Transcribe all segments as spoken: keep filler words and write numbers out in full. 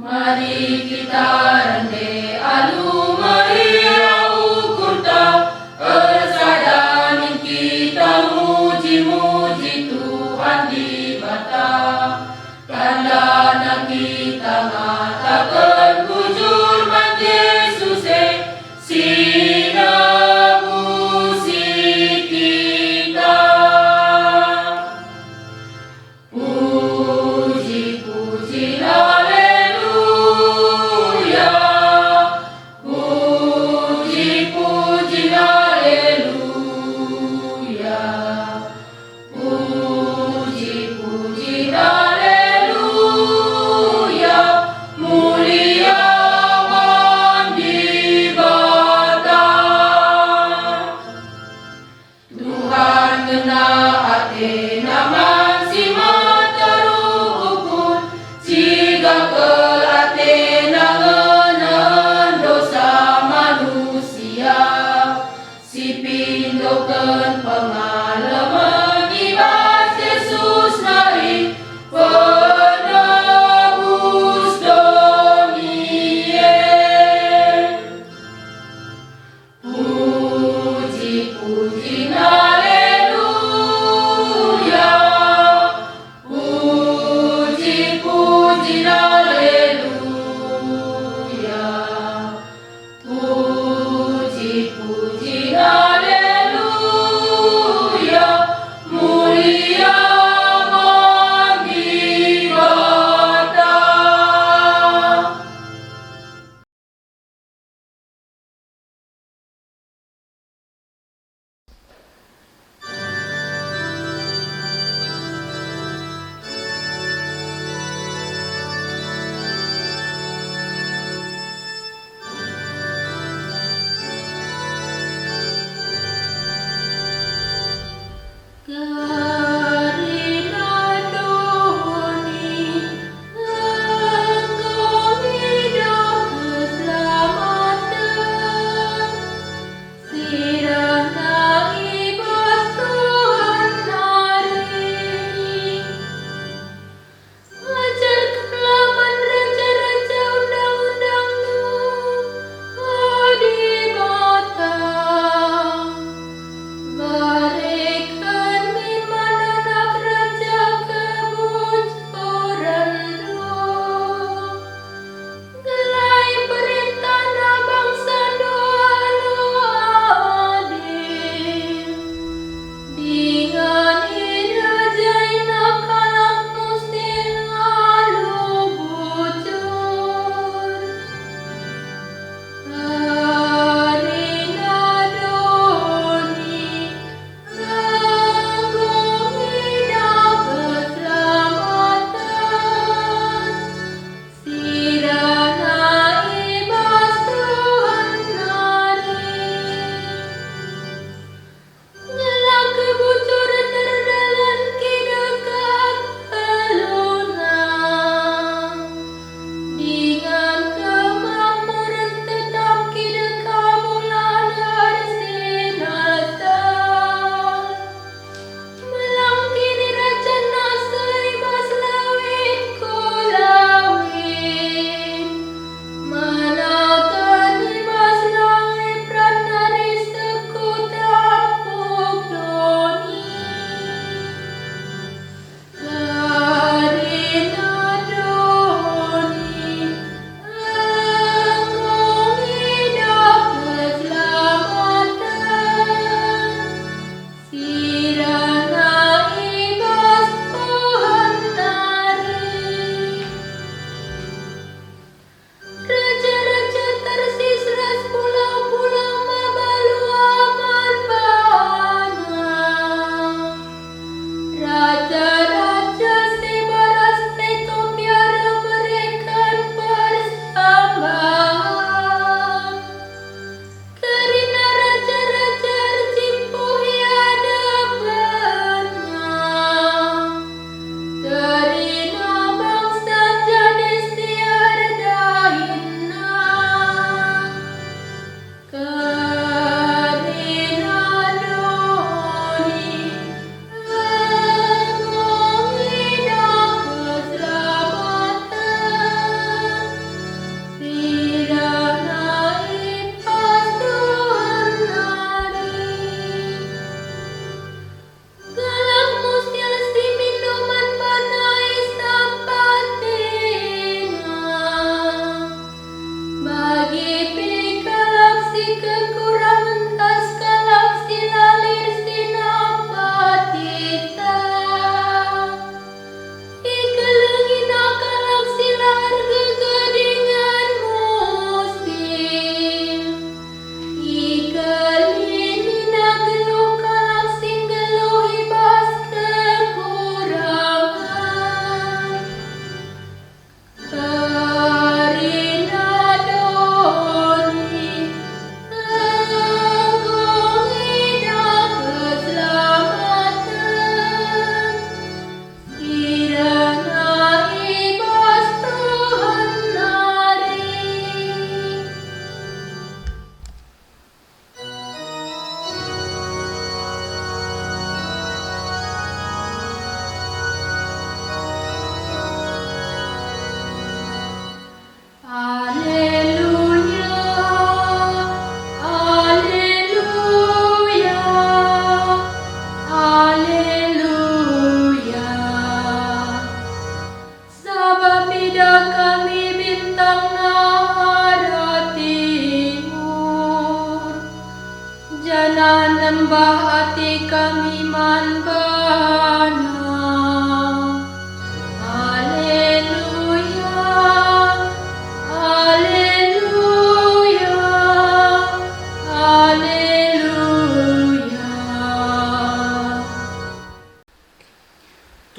Mari kita rende alu meriah ukurta, ersada min kita muji-muji Tuhan Dibata. Tandana kita ngataken bujur man Jesus e, si ndabusi kita. Puji, puji, haleluya. Puji, puji, haleluya. Puji, puji, haleluya. Mulia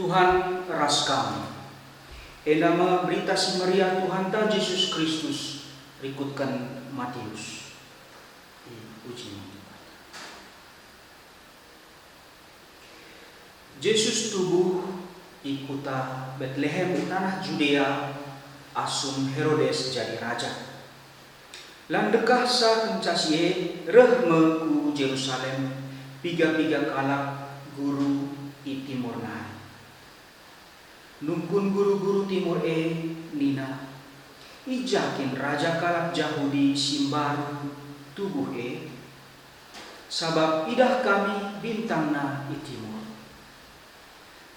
Tuhan ras kam. Enda me Berita Si Meriah Tuhanta Jesus Kristus rikutken Matius. Ipuji Dibata. Jesus tubuh i kuta Betlehem i tanah Judea asum Herodes jadi raja. La ndekahsa kenca si e, reh me ku Jerusalem piga-piga kalak guru i Timur nari. Nungkun guru-guru Timur e nina, "I ja kin raja kalak Jahudi si mbaru tubuh e? Sabap idah kami bintangna i Timur,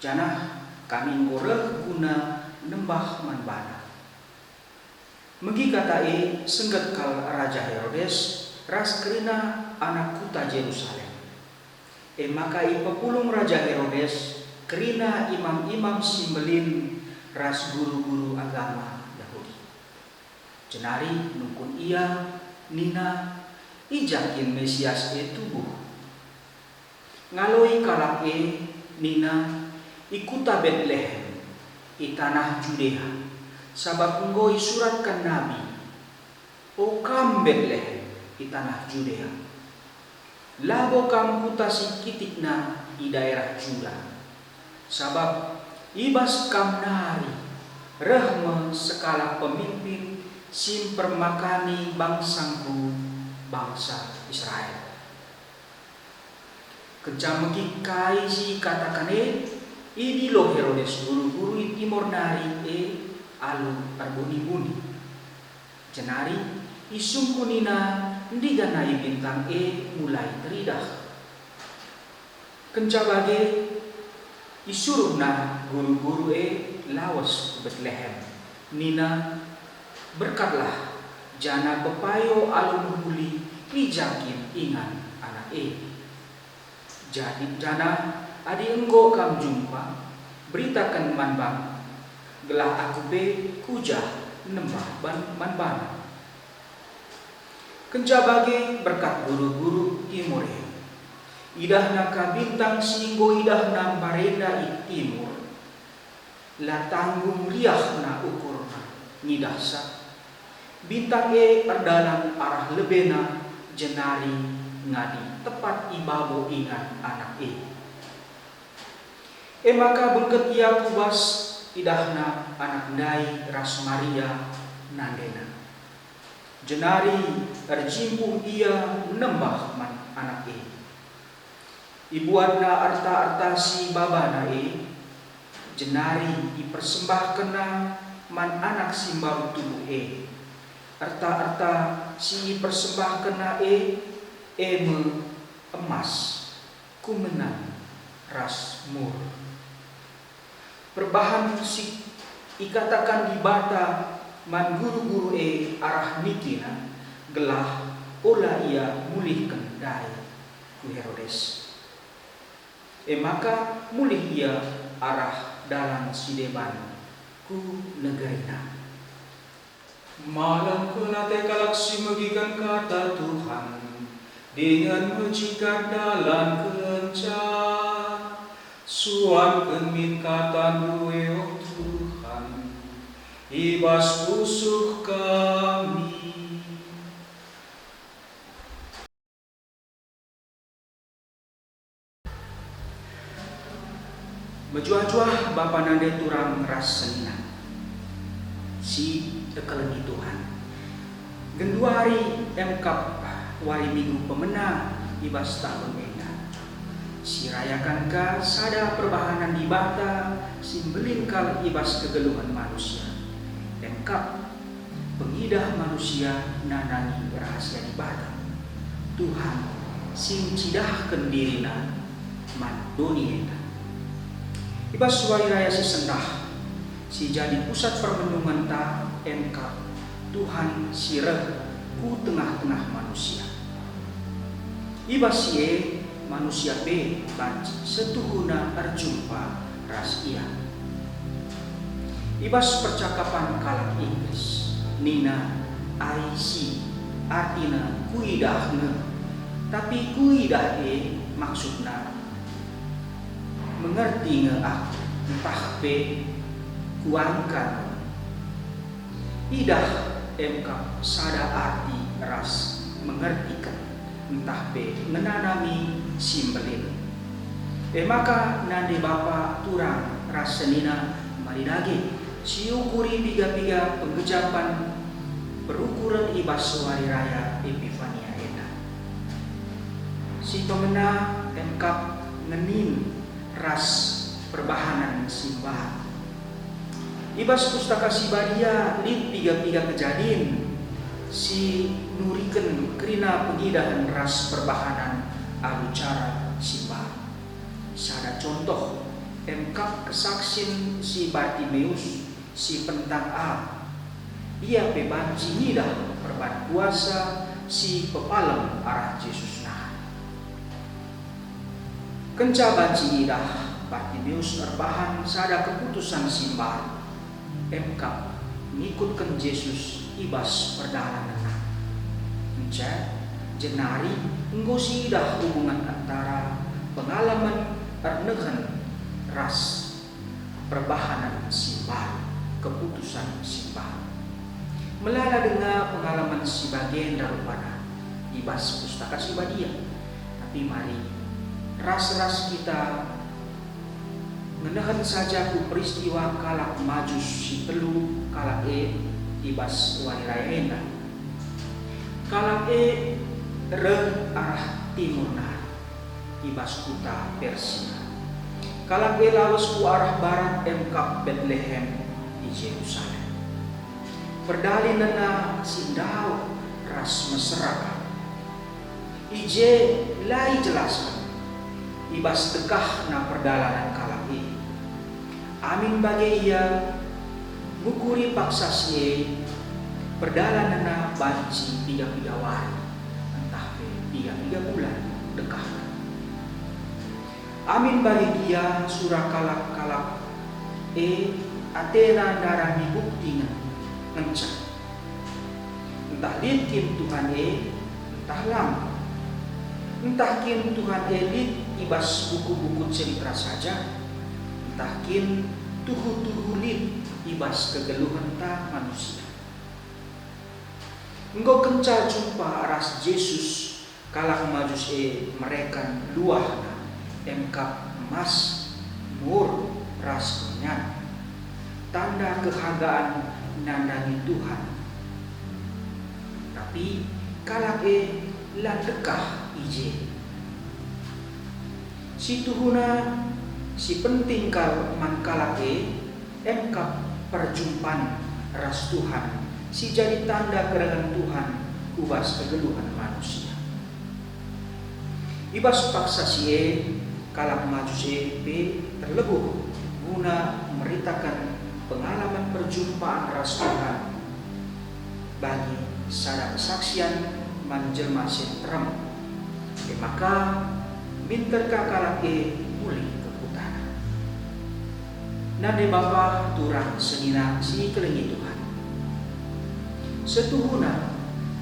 janah kami enggo reh guna nembah man bana." Megi kata e, sengget kal Raja Herodes ras kerina anak kuta Jerusalem. E maka ipepulung Raja Herodes kerina imam-imam si mbelin ras guru-guru agama Jahudi. Jenari nungkun ia nina, "I ja kin Mesias e tubuh?" Ngaloi kalak e nina, "I kuta Betlehem, i tanah Judea, sabap enggo isuratken nabi, 'O kam Betlehem i tanah Judea, labo kam kuta si kitikna i daerah Juda, sabap i bas kam nari reh me sekalak pemimpin si mpermakani bangsangku, bangsa Israel.'" Kenca megi kai si ikatakan e, idilo Herodes guru-guru i Timur nari e alu erbuni-buni. Jenari isungkunina ndiganai bintang e mulai teridah. Kenca bage, isuruhna guru-guru e lawes ku Betlehem, nina, "Berkatlah, janah pepayo alu mehuli i ja kin ingan anak e. Jadi, janah adi enggo kam jumpa, beritaken man bangku, gelah aku pe ku jah nembah ban-, man bana." Kenca bage berkat guru-guru Timur e. Idahna ka bintang si enggo idahna mbarenda i Timur, la tanggung riahna ukurna ngidahsa. Bintang e erdalan arah lebena jenari ngadi tepat i babo ingan anak e. E maka bengket ia ku bas, idahna anak ndai ras Maria nandena. Jenari erjimpuh ia nembah man anak e. Ibuatna erta-erta si babana e, jenari ipersembahkenna man anak si mbaru tubuh e. Erta-erta si ipersembahkenna e, e me emas, kumenan, ras mur. Perbahan si ikatakan Dibata man guru-guru e arah nikina, gelah ola ia mulihken ndai ku Herodes. E maka mulih ia arah dalan si deban ku negerina. Malem kal ate kalak si megiken kata Tuhan, dingen mejingkat dalankenca. Suanken min katandu e, o Tuhan, i bas pusuh kami. Mejuah-juah bapa nande turang ras senina si tekelengi Tuhan. Genduari emkap wari Minggu Pemena i bas tahun enda. Si rayakan ka sada perbahanen Dibata si mbelin kal i bas kegeluhen manusia. Emkap pengidah manusia nandangi rahasia Dibata. Tuhan si ncidahken diriNa man doni enda. I bas wari raya si sendah, si jadi pusat permenungenta emkap Tuhan si reh ku tengah-tengah manusia. I bas si e, manusia pe banci setuhuna erjumpa ras Ia. I bas percakapan kalak Inggris, nina, "I see," artina kuidah nge. Tapi kuidah e maksudna mengerti nge aku. ntah pe kuangkan. Idah emkap sada arti ras mengertiken ntah pe ngenanami si mbelin. E maka nande bapa turang ras senina mari dage siukuri piga-piga penggejapan perukuren i bas wari raya Epifania enda. Si pemena emkap ngenin ras perbahanen si mbaru. I bas Pustaka Si Badia lit piga-piga kejadin si nuriken kerina pengidahen ras perbahanen alu cara si mbaru. Sada contoh, emkap kesaksin si Bartimeus si pentang ah. Ia pe banci ngidah perban kuasa si pepalem arah Jesus nari. Kenca banci ngidah, Bartimeus erbahan sada keputusan si mbaru, emkap ngikutken Jesus i bas perdalanenna. Ence, jenari enggo siidah hubungan antara pengalaman ernehen ras perbahanen si mbaru, keputusan si mbaru. Melala denga pengalaman si bagenda rupana i bas Pustaka Si Badia. Tapi mari ras-ras kita ngenehen saja ku peristiwa kalak Majus si telu kalak e i bas wari raya enda. Kalak e reh arah timur nari i bas kuta Persia. Kalak e lawes ku arah barat emkap Betlehem i Jerusalem. Perdalinenna si ndauh ras mesera kal. I je la ijelasken i bas dekahna perdalanen kalak e. Amin bage ia ngukuri paksa si e, perdalanenna banci piga-piga wari, ntah pe piga-piga bulan dekahna. Amin bage gia sura kalak-kalak e atena ndarami bukti ngen-, ngenca. Ntah lit kin Tuhan e, ntah lang. Ntah kin Tuhan e lit i bas buku-buku cerita saja, ntah kin tuhu-tuhu lit i bas kegeluhenta manusia. Enggo kenca jumpa ras Jesus, kalak Majus e mereken luahna, emkap emas, mur, ras minyak, tanda kehagaan nandangi Tuhan. Tapi kalak e la ndekah i je. Si tuhuna, si penting kal man kalak e, emkap perjumpan ras Tuhan si jadi tanda kerengen Tuhan ku bas kegeluhen manusia. I bas paksa si e, kalak Majus e pe erlebuh guna meritaken pengalaman perjumpaan ras Tuhan bagi sada kesaksian man jelma si nterem. E maka, minter ka kalak e mulih ke kutana. Nande bapa turang senina si ikelengi Tuhan. Setuhuna,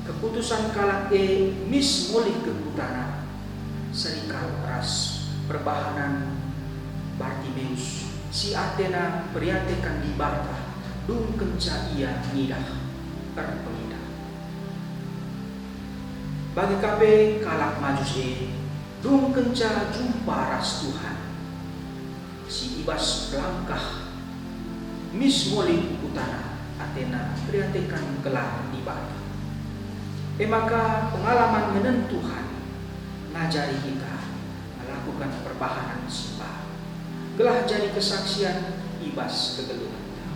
keputusan kalak e mis mulih ke kutana, serikal ras perbahanen Bartimeus si atena mperdiateken Dibata dung kenca ia ngidah erpengidah. Bage ka pe kalak Majus e, dung kenca jumpa ras Tuhan, si i bas pelangkah mis mulih ku kutana atena mperdiateken gelar Dibata. E maka pengalaman ngenen Tuhan ngajari kita ngelakuken perbahanen si mbaru, gelah jadi kesaksian i bas kegeluhenta.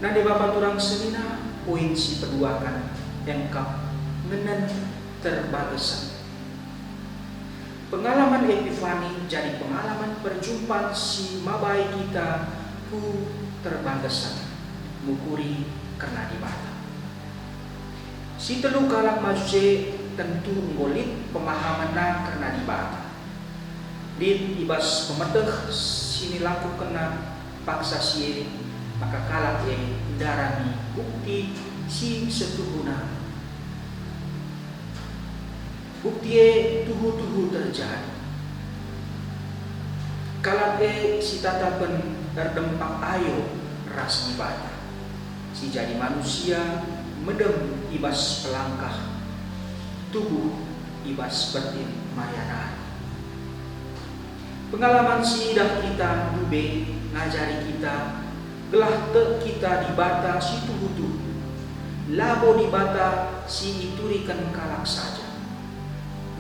Nande bapa turang senina, poin si peduaken emkap ngenen terbagesen. Pengalaman Epifani jadi pengalaman perjumpan si mabai kita ku terbagesen, ngukuri kerna Dibata. Si telu kalak Majus e tentu enggo lit pemahamenna kerna Dibata. Lit i bas pemeteh si nilakukenna paksa si e, maka kalak e ndarami bukti si setuhuna. Bukti e tuhu-tuhu terjadi. Kalak e si tatapen erdempak ayo ras Dibata, si jadi manusia, medem i bas pelangkah, tubuh i bas bertin Maria nari. Pengalaman si idah kita ndube ngajari kita gelah tek kita Dibata si tuhu-tuhu, labo Dibata si ituriken kalak saja,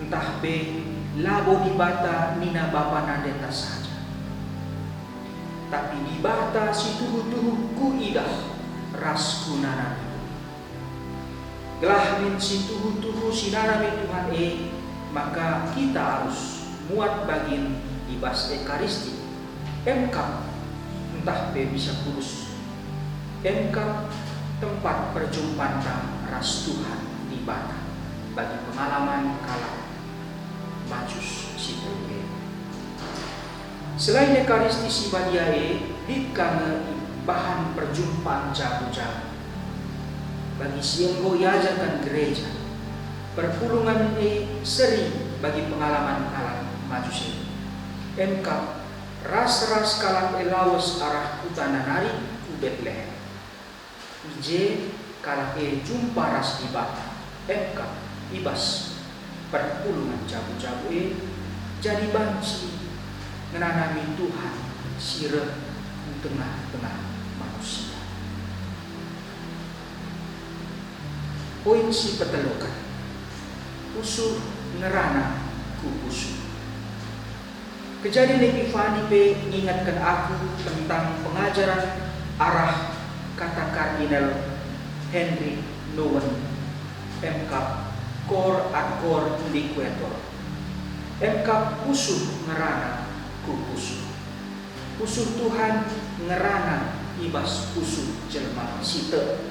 ntah pe labo Dibata nina bapa nandenta saja, tapi Dibata si tuhu-tuhu kuidah ras kunanami. Gelah min si tuhu-tuhu si nanami Tuhan e, maka kita arus muat bagin i bas Ekaristi, emkap ntah pe Misa Kudus, emkap tempat perjumpanta ras Tuhan Dibata bagi pengalaman kalak Majus si telu e. Selain Ekaristi si badia e, lit ka nge ibahan perjumpan jabu-jabu. Bagi si enggo iajarken gereja, perpulungen e seri bagi pengalaman kalak Majus e. Emkap ras-ras kalak e lawes arah kutana nari ku Betlehem. I je kalak e jumpa ras Dibata, emkap i bas perpulungen jabu-jabu e, jadi banci ngenanami Tuhan si reh ku tengah-tengah manusia. Poin si peteluken, pusuh ngerana ku pusuh. Kejadin Epifani pe ngingetken aku tentang pengajaren arah kata Kardinal Heinrich Nouwen, emkap Cor ad cor liquetur, emkap pusuh ngerana ku pusuh. Pusuh Tuhan ngerana i bas pusuh jelma si tek.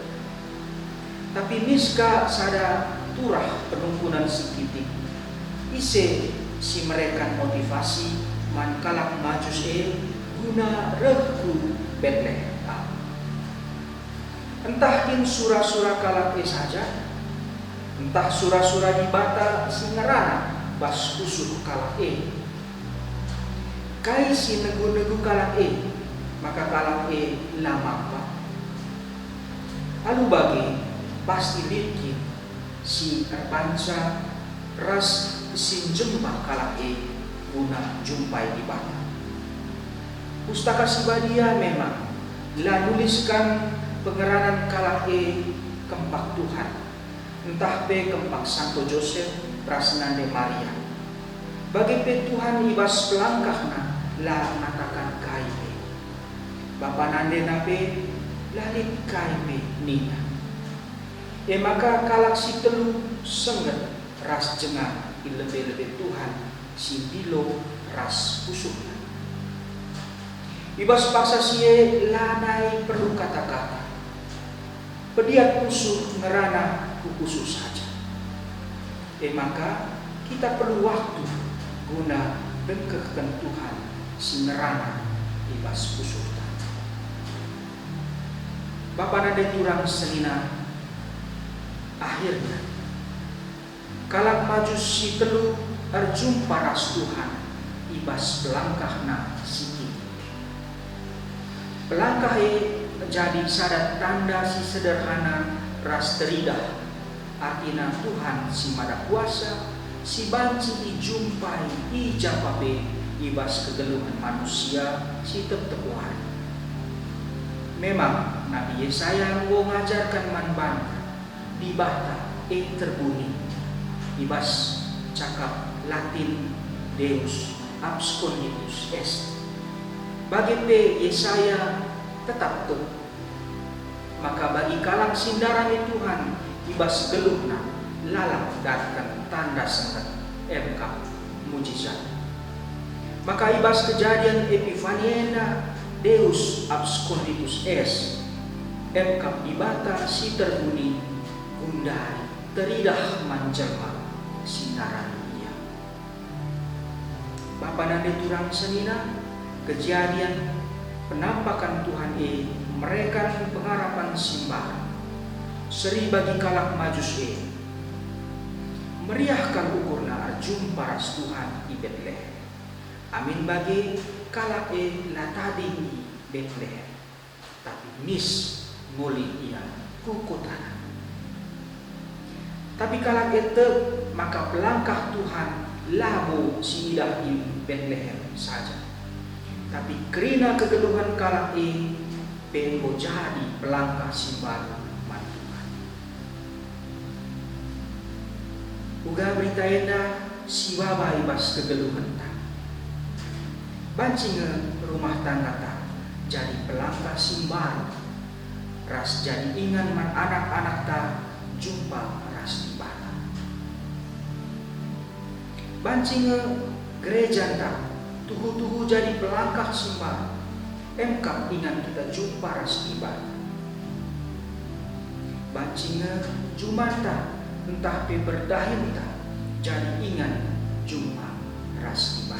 Tapi mis ka sada turah penungkunen si kitik. Ise si mereken motivasi man kalak Majus e guna reh ku Betlehem? Ntah kin sura-sura kalak e saja? Ntah sura-sura Dibata si ngerana bas pusuh kalak e? Kai si negu-negu kalak e, maka kalak e la mampa? Alu bage, pasti lit kin si erbanca ras si njemba kalak e guna njumpai Dibata. Pustaka Si Badia memang la nulisken pengeranan kalak e kempak Tuhan, ntah pe kempak Santo Josep ras nande Maria. Bage pe Tuhan i bas pelangkahna la ngataken kai pe. Bapa nandena pe la lit kai pe nina. E maka kalak si telu sengget ras jengang i lebe-lebe Tuhan si ndilo ras pusuhna. I bas paksa si e lanai perlu kata-kata. Pediat pusuh ngerana ku pusuh saja. E maka, kita perlu waktu guna dengkehken Tuhan si ngerana i bas pusuhta. Bapa nande turang senina, akhirna, kalak Majus si telu erjumpa ras Tuhan i bas pelangkahna si kitik. Pelangkah e jadi sada tanda si sederhana ras teridah, artina Tuhan si Mada Kuasa, si banci ijumpai i ja pe i bas kegeluhen manusia si tep-tep wari. Memang, Nabi Yesaya enggo ngajarken man banta, Dibata e terbuni i bas cakap Latin Deus absconditus est. Bage pe Yesaya tetap tek maka bagi kalak si ndarami Tuhan i bas geluhna lalap datken tanda sengget, emkap mujizat. Maka i bas kejadian Epifani enda, Deus absconditus est, emkap Dibata si terbuni, gundari teridah man jelma si ndarami Ia. Bapa nande turang senina, kejadian penampakan Tuhan e mereken pengarapan si mbaru. Seri bagi kalak Majus e. Meriah kal ukurna erjumpa ras Tuhan i Betlehem. Amin bage, kalak e la tading i Betlehem, tapi mis nguli ia ku kutana. Tapi kalak e tek maka pelangkah Tuhan labo si idah i Betlehem saja, tapi kerina kegeluhen kalak e pe enggo jadi pelangkah si mbaru man Tuhan. Uga berita enda si baba i bas kegeluhenta. Banci nge rumah tanggata jadi pelangkah si mbaru, ras jadi ingan man anak-anakta jumpa ras Dibata. Banci nge gerejanta tuhu-tuhu jadi pelangkah si mbaru, emkap ingan kita jumpa ras Dibata. Banci nge jumanta ntah pe berdahinta jadi ingan jumpa ras Dibata.